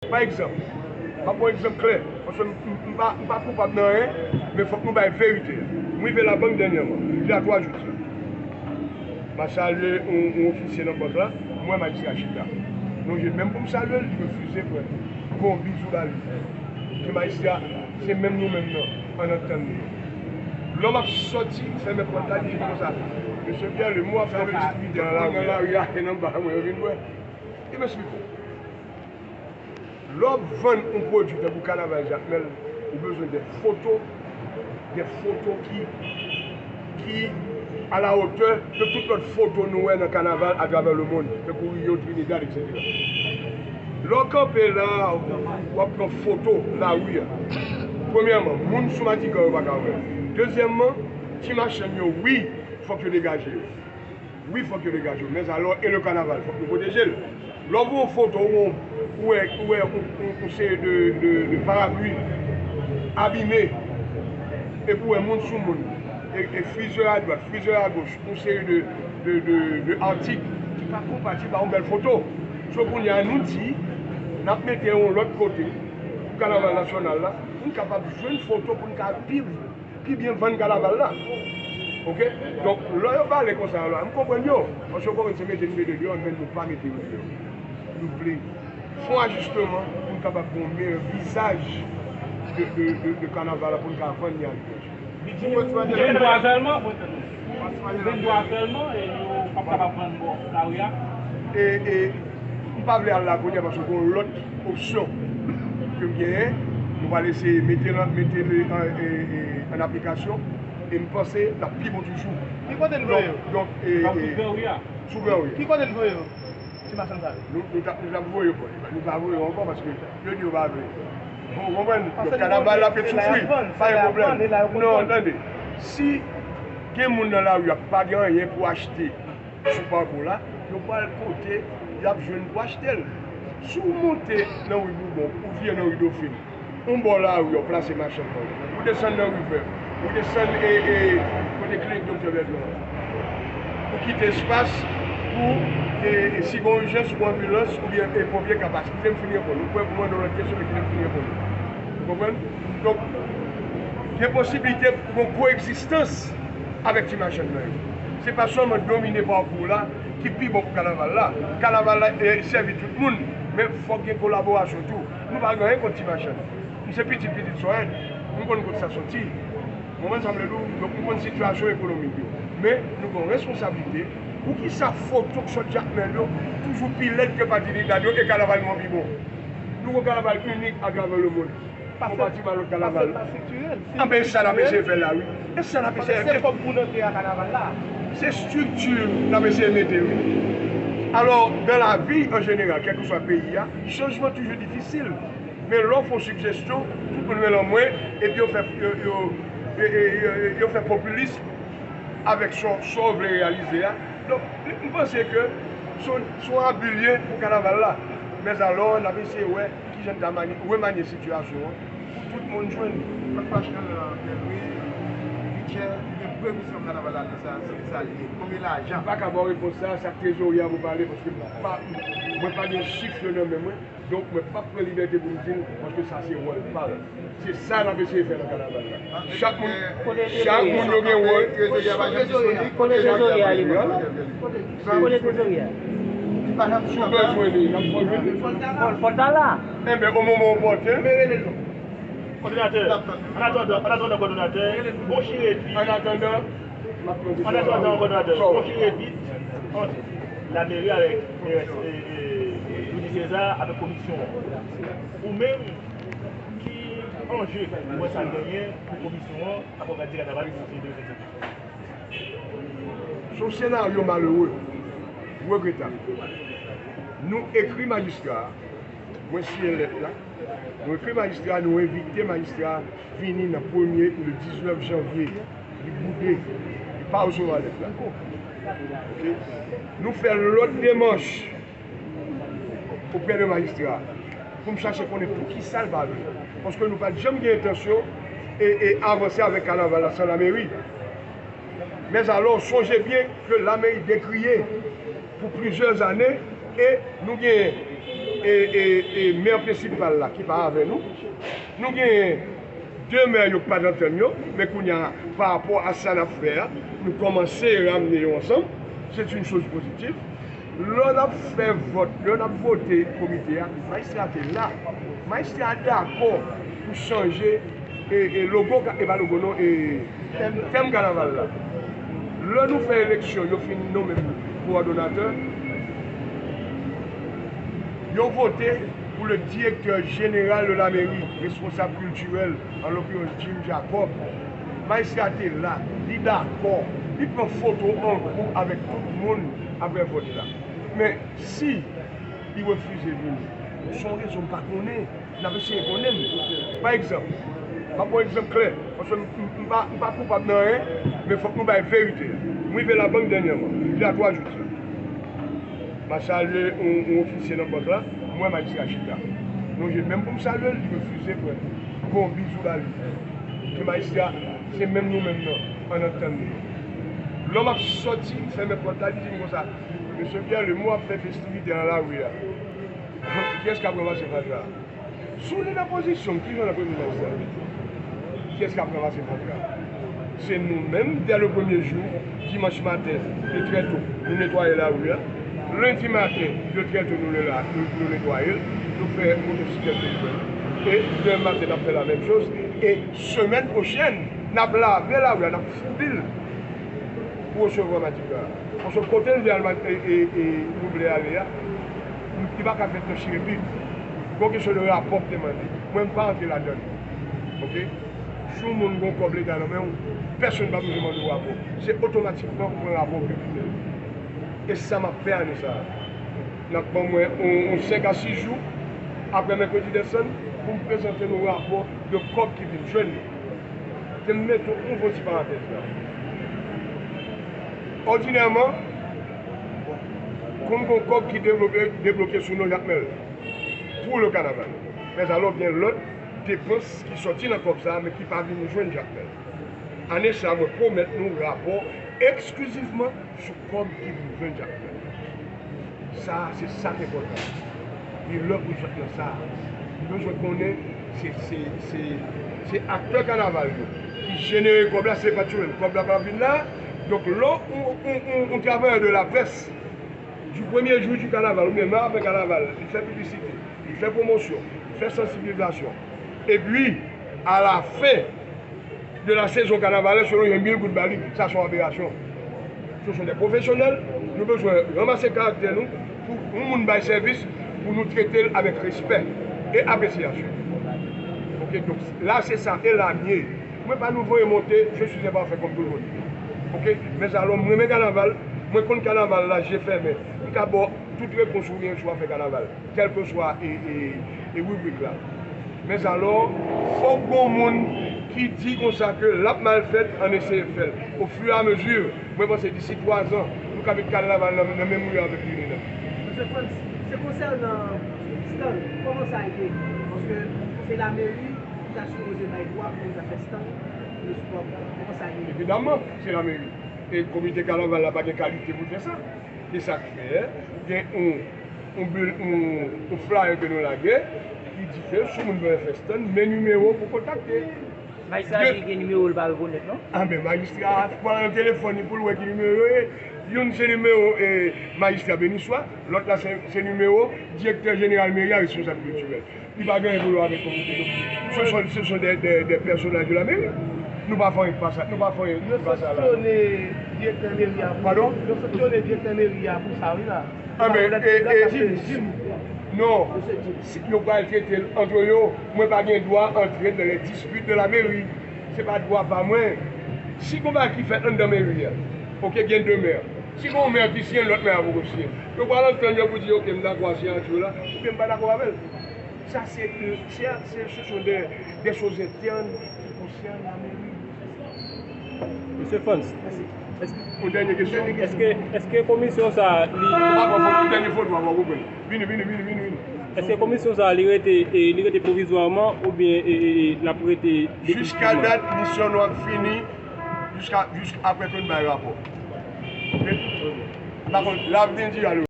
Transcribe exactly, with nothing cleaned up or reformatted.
Pa egzanp, m ap ba w egzanp klè, paske m, m, m pa, m pa koupab nan anyen, men fòk nou bay verite a. M rive Labank dènyèman, de a twa jou de sa. M al salye yon, yon ofisye nan bank la, m wè majistra chita. Lonje men m pou m salye l, li refize, frè. Bon, bizou ba li. Se majistra, se menm nou menm nan, ann antann nou. Lè m ap sòti, fèmen pòt la, li di m konsa, Mesye Pierre, le mot a fait l'objet du dividende nan lari a, e nan ba mwen yo vin wè. Li m esplike w. Lè w ap vann yon pwodui tankou kanaval Jakmèl, ou bezwen de foto, de foto ki, ki à la hauteur de tout lòt foto nou wè nan kanaval atravè lemonn, tankou Rio, Trinidad, etsetera. Lè w kanpe la, w ap pran foto lari a. Premyèman, moun sou madigra yo pa ka wè. Dezyèmman, ti machann yo, wi, fòk yo degaje yo. Wi, fòk yo degaje yo. Mèzalò, e le kanaval, fòk nou pwoteje l. Lè w pran yon foto, ou, ou wè, ou wè yon, yon, yon seri de, de, de parapli abime, epi ou wè moun sou moun, e, e frizè adwat, frizè agoch, yon seri de, de, de, de atik ki pa konpatib a yon bèl foto. So, kounye a, nou di, n ap mete yon lòt kote pou kanaval nasyonal la, pou n kapab jwenn foto, pou n ka viv pi byen vann kanaval la. Oke? Donk, lè yo pale konsa yo la, m konprann yo. Paske yo konprann se mete nou mete deyò, men nou pa mete yo deyò. Nou vle fè yon ajisteman pou n kapab gen yon meyè vizaj de, de, de, de kanaval la, pou n ka vann li aletranje. Vennntwa sèlman, vennntwa sèlman, e yo p ap kapab vann bò lari a. E, e, m pa vle al la kounye a paske gen yon lòt opsyon ke m genyen. Nou pral eseye mete l, mete l an, e, e, an aplikasyon. E m panse l ap pi bon toujou. Ki kote n voye yo? Donk, e, e, sou Gran Ri a. Ki kote n voye yo? Ti machann sa yo. Nou, nou t ap, nou t ap voye yo, bon, nou pa voye yo ankò paske yo di yo pa vle. Bon, ou konprann? Donk, kanaval la ap soufri. Pa gen pwoblèm. Non, tande. Si gen moun nan lari a pa gen anyen pou achte, sou pakou la, yo pral kote y ap jwenn pou achte l. Si w monte nan ri Boubon, ou vire nan ri Dofin, yon bò lari a, w plase machann nan w, ou desann nan ri Vèv, ou desann, e, e, kote klinik Doktè Bèdran an, ou kite espas pou, e, e, si gen yon ijans, ou anbilans, oubyen, e, ponpye ka pase. Kite m fini reponn ou. Ou kwè pou mande yon lòt kesyon, men kite m fini reponn ou. Ou konprann? Donk, gen posiblite pou gen yon koegzistans avèk ti machann nan yo. Se pa sèlman domine pakou la ki pi bon pou kanaval la. Kanaval la, e, sèvi tout moun, men fòk gen kolaborasyon tou. Nou pa gen anyen kont ti machann. M se pitit pitit Sòèd, m konn kote sa soti. Ou konprann sa m vle di w? Donk, m konn sitiyasyon ekonomik yo. Men, nou gen yon responsablite. Poukisa foto k sot Jakmèl yo toujou pi lèd ke pa Trinidad yo e kanaval nou an pi bon? Nou gen yon kanaval inik atravè lemonn. Konpareman a lòt kanaval. Anben, e sa n ap eseye fè la, wi. E sa n ap eseye fè. Se kòb pou n antre a kanaval la. Se estrikti n ap eseye mete, wi. Alò, dans la vie en général, kèlkeswa peyi a, chanjman toujou difisil. Men lè w fè yon sigjesyon, tout moun rele mwen, epi yo fè, yo, yo, yo, yo, yo, yo fè popilis avèk sa w, sa w vle reyalize a. Donk, m panse ke se yon, se yon abi l ye pou kanaval la. Mèzalò, n ap eseye wè kijan n ka manye, remanye sitiyasyon an pou tout moun jwenn. Fòk pa chanj nan Pèlwi, bidjè, gen previzyon kanaval la, se sa, se sa l ye. Konbyen lajan? M pa ka ba w repons sa, sa k trezorye a pou pale, paske m pa, mwen pa gen chif yo nan men mwen. Donk, mwen p ap pran libète pou m di l, paske sa se wòl pa l. Se sa n ap eseye fè nan kanaval la. Chak moun, chak moun yo gen wòl. Kote trezorye a ye menm? Kote trezorye a? Si w bezwen li, n ap fè w jwenn li. Fò l ta la. Enben, o moman opòten. Kòdonatè, an atandan, an atandan kòdonatè, bon chire di. An atandan, An atandan, kòdonatè, konfime vit ant lameri avèk, e, e, e, Loudy César avèk komisyon an. Ou menm, ki anje ou wè sa genyen pou komisyon an ap òganize kanaval pou de mil vennsenk? Se yon senaryo malere, regretab. Nou ekri majistra a, mwen siyen lèt la, nou ekri majistra a, nou envite majistra a vini nan premye ou le diznèf janvye. Li boude, li pa resevwa lèt la. Oke? Nou fè lòt demach oprè de majistra a pou m chache konnen poukisa l pa vle. Paske nou pa t janm gen entansyon e, e avanse avèk kanaval la san lameri. Mèzalò, sonje byen ke lameri dekriye pou plizyè zane e nou genyen E, e, e mè prensipal la ki pa avè nou, nou genyen de mè yo k pa t antann yo, men kounye a, pa rapò a sa n ap fè a, nou kòmanse ramne yo ansanm. C'est une chose positive. Lè n ap fè vòt, lè n ap vote komite a, majistra te la. Majistra a dakò pou chanje e, e logo, ka- e pa logo non, e tèm kanaval la. Lè nou fè eleksyon, yo fin nonmen kowòdonatè, yo vote pou le directeur général de la mairie, responsab kiltirèl, an l'occurrence Jim Jacob. Majistra te la, li dakò, li pran foto an gwoup avèk tout moun apre vòt la. Men si li refize vini, se yon rezon m pa konnen. N ap eseye konnen l. Pa egzanp, m ap ba w egzanp klè, paske m, m, m pa, m pa koupab nan anyen, men fòk nou bay verite a. M rive labank dènyèman, de a twa jou de sa. M a salye yon, yon ofisye nan bank la, m wè majistra chita. Lonje men m pou m salye l, li refize pran. Bon, bizou ba li. Di majistra, se menm nou menm nan, ann antann nou. Lè m ap sòti, m fèmen pòt la, li di m konsa, Mesye Pierre, le mou ap fè festivite nan lari a. Kiyès k ap ranmase fatra a? Si w li nan pozisyon m, kijan w ap remèt sa? Kiyès k ap ranmase fatra? Se nou menm, dè le premye jou, dimanch maten, de trè to, nou netwaye lari a. Lendi maten, de trè to, nou, le la, nou, nou netwaye l. Nou fè motosiklèt nou jwenn. E demen maten, n ap fè la menm choz. E semèn pwochèn, n ap lave lari a, n ap foubi l pou resevwa madigra a. Paske kote l vle al, e, e, e, nou vle ale a, li pa ka fèt nan chire bib. Gon kesyon de rapò k te mande. Mwen, m pa antre ladan l. Oke? Si yon moun gon kòb leta nan men w, pèsonn pa bezwen mande w rapò. Se otomatikman ou pran rapò w piblik. E se sa m ap fè ane sa a. N ap ban mwen yon, yon senk a sis jou, apre mèkredi dèsanm, pou m prezante nou rapò de kòb ki vin jwenn nou. Te m mete yon, yon ti parantèz la. Òdinèman, konn gon kòb ki devlope, debloke sou non Jakmèl pou le kanaval. Mèzalò, gen lòt depans ki sòti nan kòb sa a, men ki pa vin jwenn Jakmèl. Ane sa a, mwen pwomèt nou rapò eksklizivman sou kòb ki vin jwenn Jakmèl. Sa a, se sa k enpòtan. Li lè pou n sot nan sa a. Nou bezwen konnen se, se, se, se aktè kanaval yo ki jenere kòb la, se pa yo menm. Kòb la pa vin la. Donk, lè yon, yon, yon, yon travayè de la près, du premier jour du carnaval, oubyen nan apre kanaval, li fè piblisite, li fè pwomosyon, li fè sansibilizasyon. Epi, à la fin de la saison carnavalesque, yo lonje mil goud ba li, sa se yon aberasyon. Ce sont des professionnels, nou bezwen ranmase karaktè nou pou yon moun bay sèvis pou nou trete l avèk respè e apresyasyon. Oke, donk la se sa, e la m ye. Mwen pa nouvo e monte, je suis imparfait comme tout le monde. Oke, mèzalò, m renmen kanaval, mwen konn kanaval la je fèmen. M ka ba w tout repons ou gen sou afè kanaval, kèlkeswa e, e, e ribrik la. Mèzalò, fòk gon moun ki di konsa ke l ap mal fèt, ann eseye fè l. Au fur et à mesure, mwen panse disi twa zan, nou ka met kanaval nan, nan menm ri avèk Lilina. Mesye Frantz, se konsènan stand, kòman sa ye? Paske se lameri ki ta sipoze bay dwa pou yo ta fè stand, le sport, kòman sa ye? Evidaman, se lameri. E komite kanaval la pa gen kalite pou l fè sa. Se sa k fè, gen yon, yon bil, yon, yon flyer ke nou lage, ki di ke si moun vle fè stand, men nimewo pou kontakte. Majistra a di gen nimewo l pa rekonèt, non? A, men majistra a pran nan telefòn li pou l wè ki nimewo yo ye. Youn se nimewo, e, majistra Beniswa, lòt la se, se nimewo direktè jeneral meri a, responsab kiltirèl. Li pa gen anyen pou wè avèk komite yo. Ce sont, ce sont des, des, des personnages de la mairie. Nou pa fè anyen ki pa sa, nou pa fè anyen ki pa sa la. Yo sanksyone direktè meri a pou, padon? Yo sanksyone direktè meri a pou sa, wi, la. Ah, men, e, e, non, si yo pral trete l antre yo, mwen pa gen dwa antre dans les disputes de la mairie. Se pa dwa pa mwen. Si gon bagay ki fèt anndan meri a, oke, gen de mè. Si gon mè ki siyen, lòt mè a poko siyen. Yo pral antann yo pou di, oke, m dakò a siyati w la, oubyen m pa dakò avè l. Sa se, se, se, ce sont des, des choses internes qui concernent la mairie. Mesye Frantz, èske, yon dènye kesyon. Èske, èske komisyon sa a, li... Yon dènye foto, w ap konprann. Vini, vini, vini, vini, vini. Èske komisyon sa a, li rete, e, li rete pwovizwaman oubyen, e, e, e, l ap rete definitivman? Jiska dat, misyon nou ap fini, jiska, jiska apre ke n bay rapò. Oke? Pa kont, l ap vin di, alo.